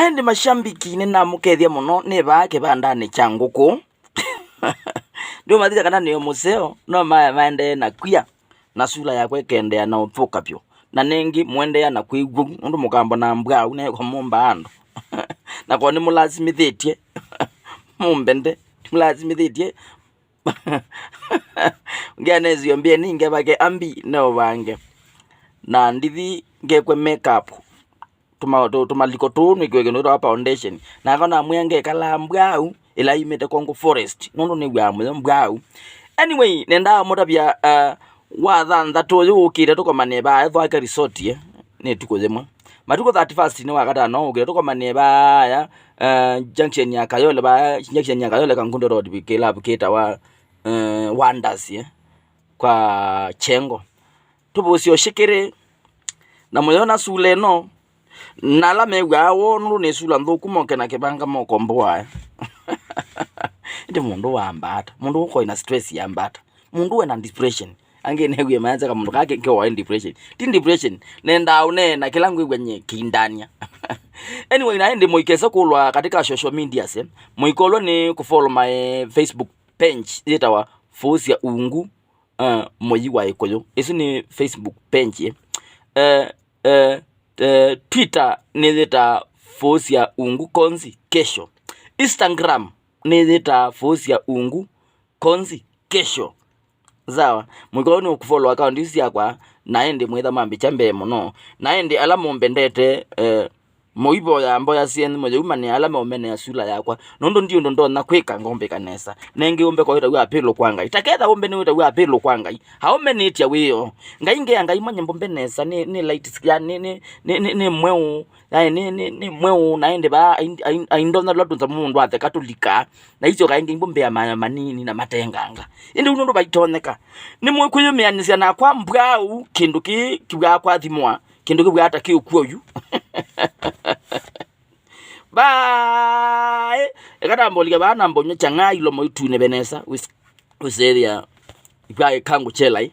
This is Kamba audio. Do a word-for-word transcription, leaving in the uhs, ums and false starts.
Ĩndĩ mashambiki nĩnamũkethya mũno nĩ vaa kĩvandanĩ kya ngũkũ. Ndũmathikya kana nĩ mũseo, no maya maendee na kwia, na sula yakwa ĩkendea na ũthũka vyũ. Na nĩngĩ mũendeea na kwĩw'a ũu, nũndũ mũkambona mbwau neekwa mũmba andũ. Na ko nĩmũlasimĩthĩtye mũmbende, nĩmũlasimĩthĩtye. Ngĩanĩsio mbĩeni ngevake ambi neũvange. Na ndithi ngekwe makeup. Tũma-, tũ-, tũmaliko tũũ nĩkwĩwe kĩndũ kĩtawa foundation. Nakwa namwĩa ngekalaa mbwau ĩla yumĩte Congo Forest, nũndũ nĩw'aa mũyo mbwau. Anyway, nendaa mũtavya, uh, wa thanthatũ ũyũ ũkĩte tũkomanie vaa Ethwake Resort, eh, nĩ tukũ yĩmwe. Matukũ thirty-first nĩ wa katano ũkĩte tũkomanie vaa, uh, junction ya Kayole, vaa junction ya Kayole Kangundo Road, kĩlavu kĩtawa, uh, Wonders, eh, kwa Chengo. Tũvũsyo shikiri, na mũyona sula ĩno, na ala mew'aa woo nũndũ nĩ sula nthũku moke na kĩvanga mokomboa. Ĩndĩ mũndũ wamba ata? Mũndũ ũkoĩ na stress yamba ata? Mũndũ wĩ na depression. Angĩ newie maanza ka mũndũ kake kewa depression. Ti depression, nendaa ũneena kĩla ngwĩw'a nye kĩindania. Anyway, na ĩndĩ mũikese kũlwa katika social media se. Mũikolwe nĩ kũfollow my Facebook page yĩtawa Fũsya Ungu, uh, Mũyi wa Ĩkũyũ. Ĩsu nĩ Facebook page, eh. Eh, eh, eh, Twitter nĩyĩtaa Fũsya Ungu Konzi Kesho. Instagram nĩyĩtaa Fũsya Ungu Konzi Kesho. Sawa, mũikolwe nĩ ũkũfollow account isu syakwa, na ĩndĩ mwĩtha mambĩkya mbee mũno. Na ĩndĩ ala mũmbendete, eh, mũivoya mboya syenyu, mũyĩumanĩa ala meũmenea sula yakwa, nũndũ ndi ũndũ ndonya kwĩka ngombĩka nesa. Nengĩ ũmbe kwa wĩtaw'a apĩlũ kwa Ngai. Ta ketha ũmbe nĩ wĩtaw'a apĩlũ kwa Ngai, aũmenĩtya wĩoo. Ngai ngea Ngai manye mbũmbe nesa, nĩ, nĩ light skin, nĩ, nĩ, nĩ, nĩ, nĩ mweũ, yaani, nĩ, nĩ, nĩ mweũ, na ĩndĩ vaa ai-, ai-, aindonya tũla tũnza mũndũ atheka tũlikaa, na isyo kaingĩ imbũmbea maya manini na matenganga. Ĩndĩ ũu nũndũ vaitonyeka. Nĩmũkwĩyũmĩanĩsya nakwa mbwau kĩndũ kĩĩ kĩw'aa kwathimwa. Kĩndũ kĩw'aa ta kĩ ũkw'o yu. Bye. Eka tambolika vaa na mbonyo chang'aa ilo moitune venesa. Wis-, wisethia. Ipwa kangu chelai.